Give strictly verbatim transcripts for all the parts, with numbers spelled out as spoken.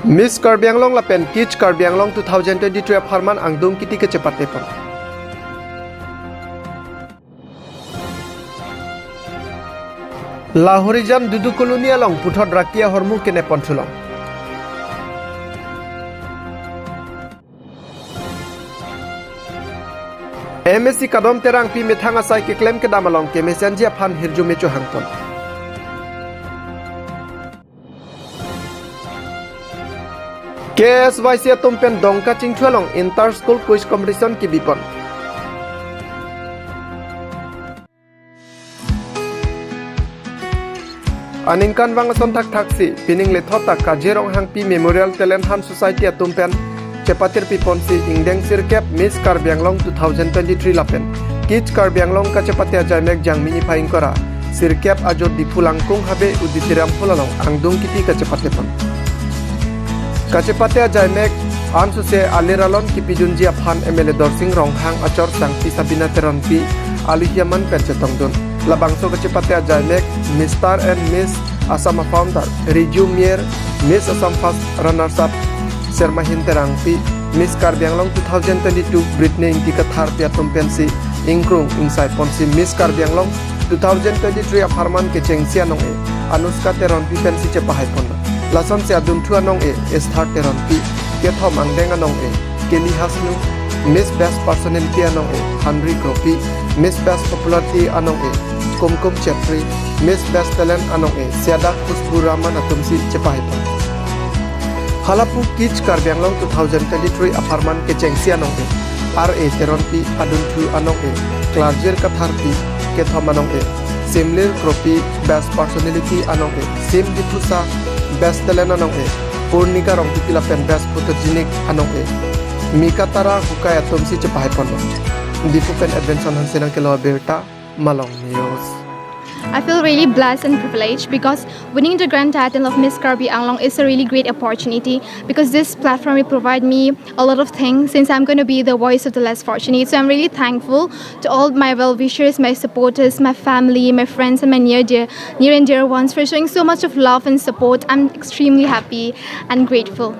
Miss Karbi Anglong lapen Kids Karbi Anglong two thousand twenty-three apharman angdung kiti kachepatepon. Lahorijan Dudu Colony along puthot raki ahormu kenepon thulong. M A C Kadom Terangpi methang asai keklem kedam along kemesenji aphan hirjume chohangpon. K S Y C atum pen Dongka Chingthu along Inter School Quiz Competition kebipon. Aningkanvang ason thakthaksi, pining lethot ta Kaje Ronghangpi Memorial Talent Hunt Society atum pen chepatirpiponsi ingdeng sirkep Miss Karbi Anglong two thousand twenty-three lapen Kids Karbi Anglong kachepate ajaimek Jangmi niphai ingkoi ra sirkep ajor Diphu Langkung Habe Auditorium Hall along angdung kiti kachepatepon. Kachepate ajaimek ansose alir alon kipidunji aphan M L A Dorsing Ronghang, achor sangpi Sabina Teronpi, aluhiaman pen chetongdun. Labangso kachepate ajaimek Mister and Miss Assam founder Riju Mier, Miss Assam first runners up Sermahin Terangpi, Miss Karbi Anglong two thousand twenty-two Britney Ingti Katharpi atum pensi ingkrung ingsaiponsi Miss Karbi Anglong two thousand twenty-three apharman kechengsi anong-e Anushka Teronpi pensi chepahaipon. Lasonsi adunthu anong-e Esther Teronpi, kethom angdeng anong-e Kelly Hasnu, Miss Best Personality anong-e Henry Kropi, Miss Best Popularity anong-e Kumkum Chetri, Miss Best Talent anong-e Siada Khushbu Rahman atumsi chepahaipon. Halapu Kids Karbi Anglong two thousand twenty-three apharman kechengsi anong-e R A Teronpi, adunthu anong-e Klarjir Katharpi, kethom anong-e Simlir Kropi, Best Personality anong-e Sim Diphusa, Best Talent anong-e Purnika Rongpipi lapen Best Photogenic anong-e Mika Tara Hukai atumsi chepahaipon. Diphu pen Edvinson Hanse nangkelo abirta, Malong News. I feel really blessed and privileged because winning the grand title of Miss Karbi Anglong is a really great opportunity, because this platform will provide me a lot of things since I'm going to be the voice of the less fortunate. So I'm really thankful to all my well-wishers, my supporters, my family, my friends, and my near dear, near and dear ones for showing so much of love and support. I'm extremely happy and grateful.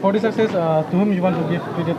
For this success, uh, to whom you want to give credit?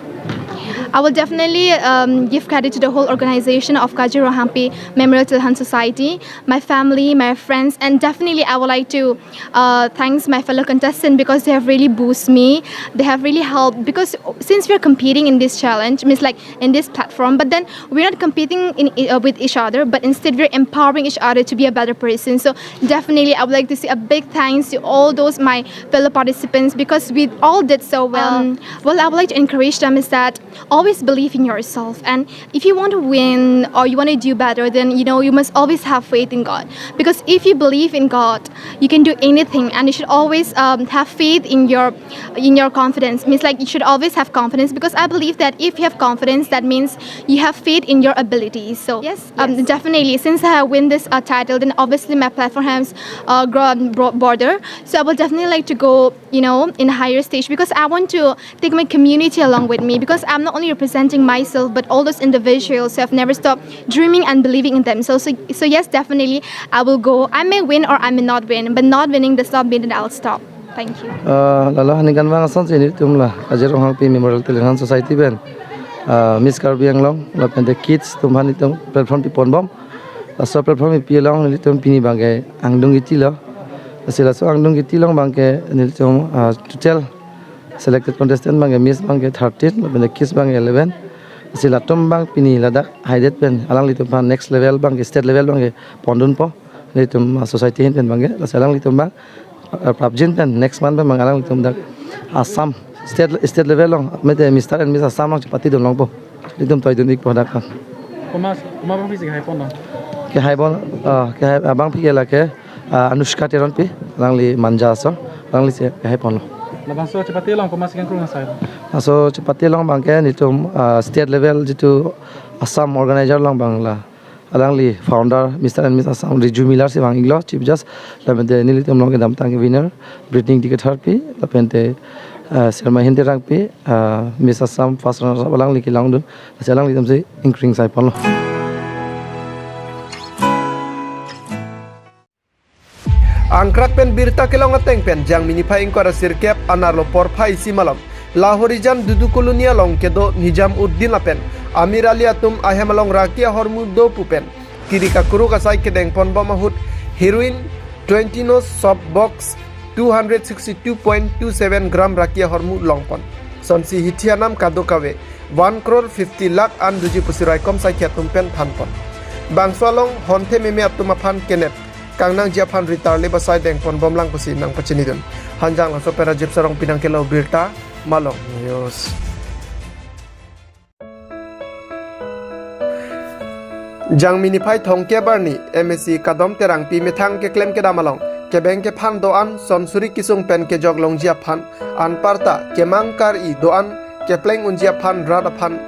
I will definitely, um, give credit to the whole organization of Kaje Ronghangpi Memorial Talent Hunt Society, my family, my friends, and definitely I would like to, uh, thanks my fellow contestant, because they have really boosted me. They have really helped, because since we are competing in this challenge, means, like, in this platform, but then we're not competing in, uh, with each other, but instead we're empowering each other to be a better person. So definitely, I would like to say a big thanks to all those my fellow participants, because we all did so well. Um, what I would like to encourage them is that always believe in yourself, and if you want to win or you want to do better, then, you know, you must always have faith in God. Because if you believe in God, you can do anything, and you should always, um, have faith in your, in your confidence. Means, like, you should always have confidence, because I believe that if you have confidence, that means you have faith in your abilities. So yes, um, yes, definitely, since I have win this, uh, title, then obviously my platform has, uh, grown bro- broader. So I would definitely like to go, you know, in a higher stage, because I want to take my community along with me, because I'm not only representing myself but all those individuals who have never stopped dreaming and believing in themselves. So, so yes, definitely I will go. I may win or I may not win, but not winning does not mean that I'll stop. Thank you. Uh, lalo aningkanvang asonsi nelitum la Kaje Ronghangpi Memorial Talent Hunt Society pen, uh, Miss Karbi Anglong lapen the kids atum aphan nelitum platform piponbom. Laso platform kepi along nelitum pini abangke angdung kitilo. Lasi laso angdung kiti along abangke nelitum, uh, total selected contestant abangke Miss abangke thirteen, lapen the kids abangke eleven. Lasi latum abang pini ladak haidet pen alanglitum aphan next level abangke state level abangke pondunpo. Nelitum, uh, society ahin pen abangke, lasi alanglitum abang, uh, prapjin pen next month pen abang alanglitum dak Assam state, state level along, mate Mister and Miss Assam along chepatidun longpo. Nelitum toidun-ikpo dak. Komat, komat abangpisi kehaiponlo? Kehaipon, uh, kehai, uh, abangpi ke lake, uh, Anushka Teronpi, alangli Manja aso, alanglisi kehaiponlo. Labangso chepate along komatsi kangkrung asai? Laso chepate along abangke nelitum, uh, state level jitu Assam organizer along abang la alangli founder Mister and Miss Assam Riju Miller si vang-iklo chief judge, lapen te nelitum along kedamtang winner Britney Ingti Katharpi, lapen te, uh, Sermahin Terangpi, uh, Miss Assam first runner up alangli kelangdun, lasi alanglitumsi ingkring saiponlo. Angkrak pen birta kelong ateng pen Jangmi niphai ingkoi ra sirkep anerlo porphai isi malom Lahorijan Dudu Colony along kedo Nizam Uddin lapen Amir Ali atum ahem along raki ahormu do pu pen kiri kakuruk asai kedengponbom ahut heroin twenty no soft box two hundred sixty two point two seven gram raki ahormu longpon. Sonsi hithi anam kadokave one crore fifty lakh an doji pusi raikom saikhi atum pen thanpon. Bangso along honthe meme atum aphan kenep kangnangji aphan ritarlip asai dengponbomlang pusi nangpachinidun. Hanjang laso pen Rajiv Sarongpi nangkelo birta, Malong News. Jangmi niphai thomkep arni M A C Kadom Terangpi methang keklem kedam along kebeng kephan do-an son suri kesung pen kejok longji aphan anparta kemang kar-i do-an kepleng unji aphan rat aphan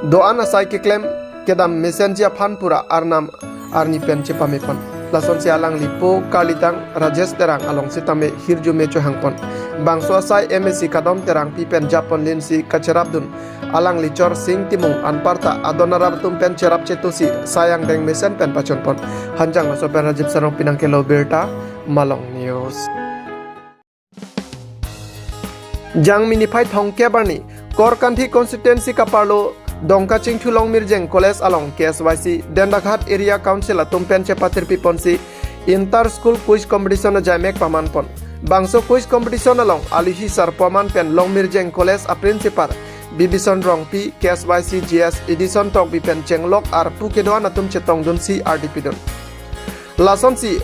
do-an asai keklem kedam mesenji aphan pura arnam arni pen chepamepon. Lasonsi alangli po karlitang Rajesh Terang along sitame hirjume chohangpon. Bangso asai M A C Kadom Terangpi pen japon linsi kacherapdun alangli chor Sing Timung anparta adon arap atum pen cherap chetusi sai angdeng mesen pen pachunpon. Hanjang laso pen Rajiv Sarongpi nangkelo birta, Malong News. Jangmi niphai thomkep arni Korkanthi constituency kaparlo Dongkachingthu Longmirjeng College along K S Y C Dendaghat Area Council atum pen chepatirpiponsi Inter School Quiz Competition ajaimek pamanpon. Bangso quiz competition along aluhi sarpo aman pen Longmirjeng College a Principal Bibison Rongpi, K S Y C G S Edison Tokbi pen chenglok arpu kedo-an atum chetongdunsi ardi pidun. Lasonsi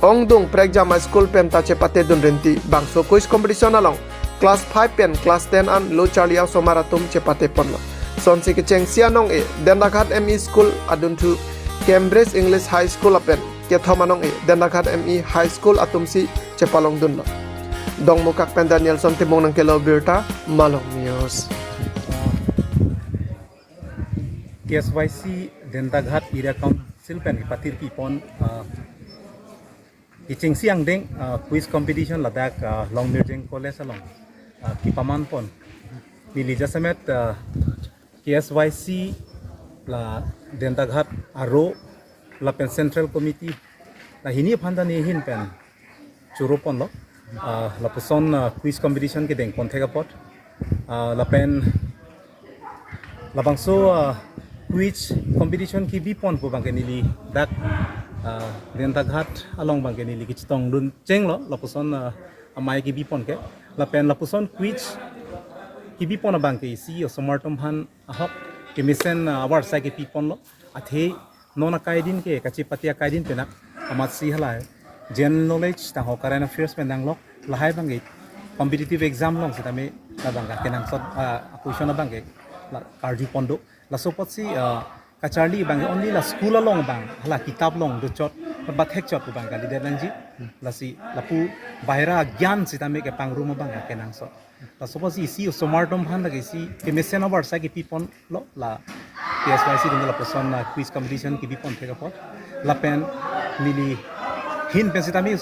ongdung prekjam a school pen ta chepatedun rinti. Bangso quiz competition along class five pen class ten an lo charli osomar atum chepateponlo. Sonsi kechengsi anong-e Dendaghat M E School adunthu Cambridge English High School lapen kethom anong-e Dendaghat M E High School atumsi chepalongdunlo. Dongmukak pen Danielson Timung nangkelo birta, Malong News. K S Y C Dendaghat Area Council pen patirpipon, ah, kechengsi angdeng, ah, quiz competition ladak, ah, Longmirjeng College along, ah, kepamanpon. Neli jasemet, ah, K S Y C la Dendaghat aro lapen Central Committee la hini aphan ta nehin pen choroponlo. Ah, lapuson, ah, quiz competition kedengpon thek apot. Ah, lapen labangso, ah, quiz competition kebipon pu abangke neli dak, ah, Dendaghat along abangke neli kechetongdun chenglo, lapuson, ah, amei kebipon ke. Lapen lapuson quiz kebipon abangke isi osomar atum aphan ahok kemesen, ah, award asai kepiponlo. Athe non akai din ke kachepate akai din pen amatsi halahai general knowledge tangho current affairs pen nanglok lahai abangke competitive exam along sitame labang akenangsot, ah, a-question abangke la karjupon do. Laso apotsi, ah, kacharli abangke only la school along abang hala kitap along dochot ba thekchot abang kalidet nangji. Lasi lapu bahira gyan sitame kepangrum abang akenangsot. Laso apotsi isi osomar atum aphan lake isi kemesen award asai kepiponlo la K S Y C atum lapuson, ah, quiz competition kebipon thek apot. Lapen neli ahin pen sitame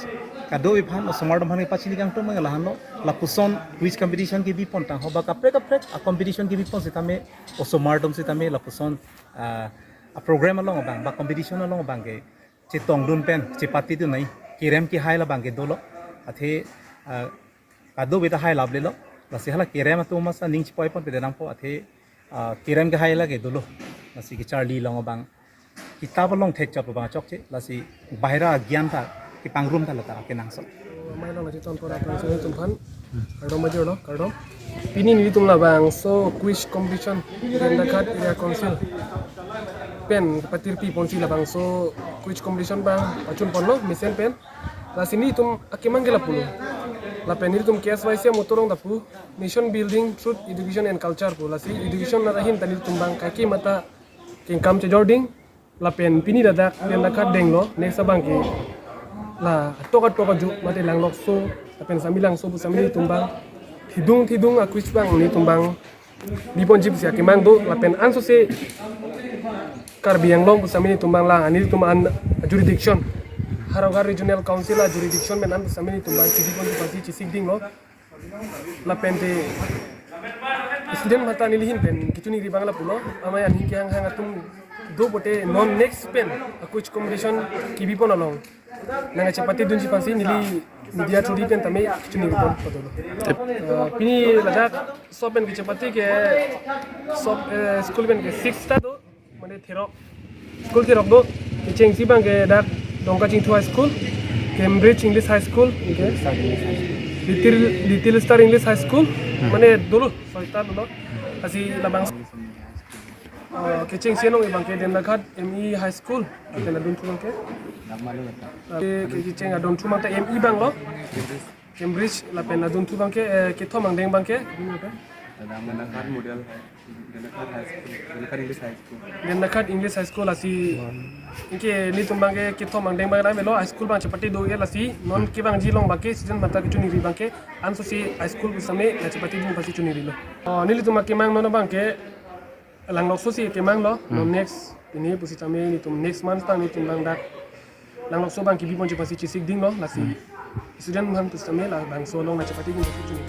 kadokave aphan osomar atum aphan pachini kangtung abang lahenlo, lapuson quiz competition kebipon tangho ba kaprek kaprek a-competition kebipon sitame osomar atum sitame lapuson, ah, a-program along abang ba competition along abangke chetongdun pen chepatedun nai kerem kehai labangke dolo. Athe, ah, kadokave ta hai laplelo. Lasi hala kerem atum masa ning chipoipon pede nangpo athe, ah, kerem kehai lake dolo. Lasi kacharli along abang kitap along thekchot abang chokche. Lasi bahira gyan ta kepangrum ta lata kenangsot. Amei along la cheton pora pang sung tum aphan. Kardom major lo, kardom. Pini nelitum labangso quiz competition Dendaghat Area Council pen patirpiponsi labangso quiz competition abang pachunponlo mesen pen. Lasi nelitum akemang ke lapulo. Lapen nelitum K S Y C amotorong ta pu nation building through education and culture pu. Lasi education ahin ta nelitum abang kaike mata kengkam chejording. Lapen pini ladak Dendaghat denglo, next abangke la atok atok ajo mate Langlokso lapen Samelangso pu sitame nelitum abang thedung thedung a-quiz abang nelitum abang biponji pusi akemang do. Lapen ansose Karbi Anglong pu sitame nelitum abang la nelitum an jurisdiction, Howraghat Regional Council a-jurisdiction pen an pu sitame nelitum abang kebiponji pusi chesikdinglo. Lapen te student mata neli ahin pen kechuningri abang lapulo, amei ahin kehang hang atum do pote non next pen a-quiz competition kebipon along nangkachepatedunji aphansi neli media through di pen tame chiningri pon pado. Ah, pini ladak sob pen kachepate ke sob, eh, school pen ke six ta do, mane therok. School therok do, kechengsi abang ke dak Dongkachingthu High School, Cambridge English High School, okay. Little, Little Star English High School, mane dolo, soi ta dolo. Lasi labang, ah, kechengsi anong abang ke Dendakhat M E High School, lapen adunthu abang ke. Ah, ke, ke, kecheng adunthu abang ta M E abang lo. Cambridge lapen adunthu abang ke, eh, kethom angdeng abang ke. Dendakhat Model High, Dendakhat High School, Dendakhat English High School. Dendakhat English High School lasi. Anke nelitum abang ke kethom angdeng abang rai melo, high school abang chepate do ke lasi. Non kevangji along abang ke student aphanta kachiningri abang ke. Anso si high school pusitame kachepatedun aphansi chiningrilo. Oh, nelitum abang kemang non abang ke Langlokso si kemang lo, non next, pini pusitame nelitum next month abang nelitum abang dak Langlokso abang kebi ponji aphansi chesik dinglo, lasi student aphan pusitame labangso along nangchepatedun aphansi chini.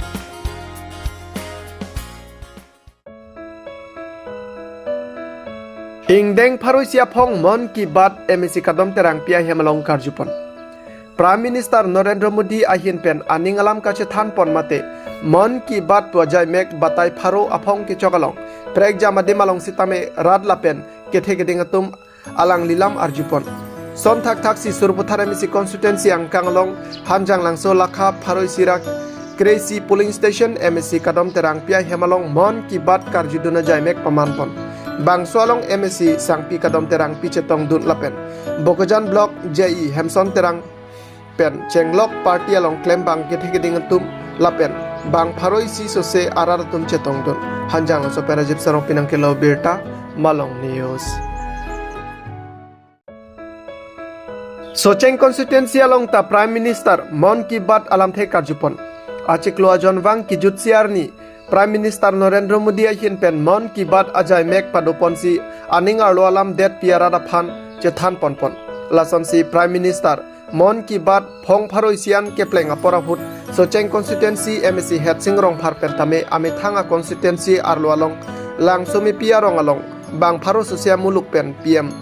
Ingdeng pharo isi aphong Mann Ki Baat M A C Kadom Terangpi ahem along karjupon. Prime Minister Narendra Modi ahin pen aning alam kachethanpon mate Mann Ki Baat pu ajaimek batai pharo aphong kechok along prekjam adim along sitame rat lapen kethe keding atum alangli lam arjupon. Son thakthak si Sarupathar M A C constituency angkang along Hanjanglangso lakha pharo isi ra kre-isi polling station M A C Kadom Terangpi ahem along Mann Ki Baat karjudun ajaimek pamanpon. Bangso along M A C Sangpi Kadom Terangpi chetongdun lapen Bokajan Block J E Hemson Terang pen chenglok party along klembang kethe keding atum lapen bang pharo isi sose arat atum chetongdun. Hanjanglangso pen Rajiv Sarong pi nangkelo birta, Malong News. Socheng constituency along ta Prime Minister Mann Ki Baat alamthe karjupon. Achiklo ajonvang kejutsi arni Prime Minister Narendra Modi ahin pen Mann Ki Baat ajaimek padoponsi aning arlo alam detpi arat aphan chethanponpon. Lasonsi Prime Minister Mann Ki Baat phong pharo isi an kepleng apor ahut Socheng constituency M A C Headsing Rongphar pen tame amethang a constituency arlo along Langsomepi arong along bang pharo sose amuluk pen P M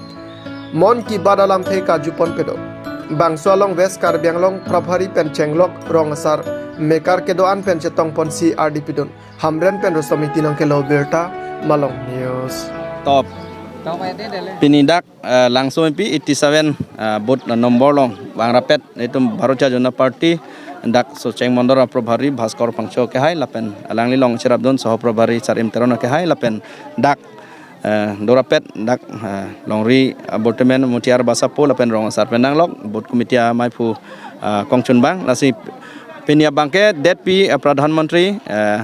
Mann Ki Baat alamthe karjupon pedo. Bangso along West Karbi Anglong Prabhari pen chenglok rong asar mekar kedo-an pen chetongponsi ardi pidun. Hamren pen Rosom Ingti nangkelo birta, Malong News. Top. Pini dak, eh, Langsomepi eighty seven, eh, booth number along bang rapet itum Bharatiya Janata Party dak Socheng Mandal a Prabhari Bhaskar Phangcho kehai lapen alangli along cherapdun Soho Prabhari Sarim Teron kehai lapen dak, eh, do rapet dak, eh, longri, eh, Bortemen Mutiar Basapo lapen rong asar pen nanglok booth committee amaiphu, eh, kongchunbang. Lasi pini abang ke detpi, eh, Pradhan Mantri, eh,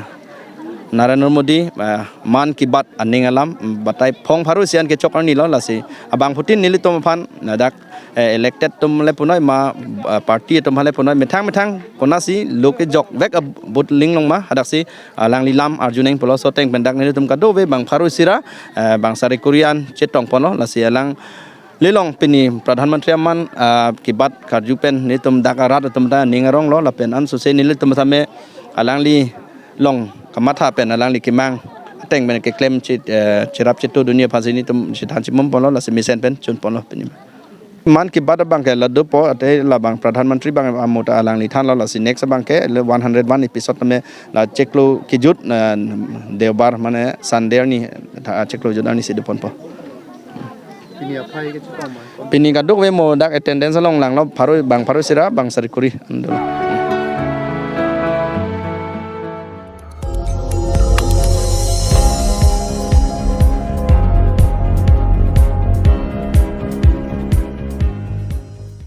Narendra Modi, eh, Mann Ki Baat aning alam, mm, batai phong pharo isi an kechok arni lo, lasi abangphutin nelitum aphan, na dak, eh, elected atum le punoi ma, eh, party atum le punoi methang methang konasi lo kejokvek a booth linglong ma, hadaksi alangli lam arjuneng pulo. Socheng pen dak nelitum kadokave bang pharo isi ra, eh, bang sari kuri an chetongponlo, lasi alangli along pini Pradhan Mantri aman, ah, Ki Baat karju pen nelitum dak arat atum ta ning aronglo lapen ansose nelitum tame alangli along kamatha pen alangli kemang ateng pen keklem che-, eh, cherap chetongdun aphansi nelitum chethan chimumponlo, lasi mesen pen chunponlo pini. Mann Ki Baat abang ke la dopo, ate labang Pradhan Mantri abang amut alangli thanlo, lasi next abang ke le one hundred one episode tame la chiklo kejut, eh, Deobar mane Sunday arni, tha chiklo kejut arnisi doponpo. Pini aphai kechetong ma? Pini kadokave mo dak attendance along langlo pharo, bang pharo isi ra bang sari kuri an dolo.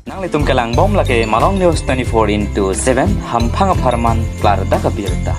Nanglitum kelangbom lake Malong News twenty-four into seven, hamphang apharman klardak abirta.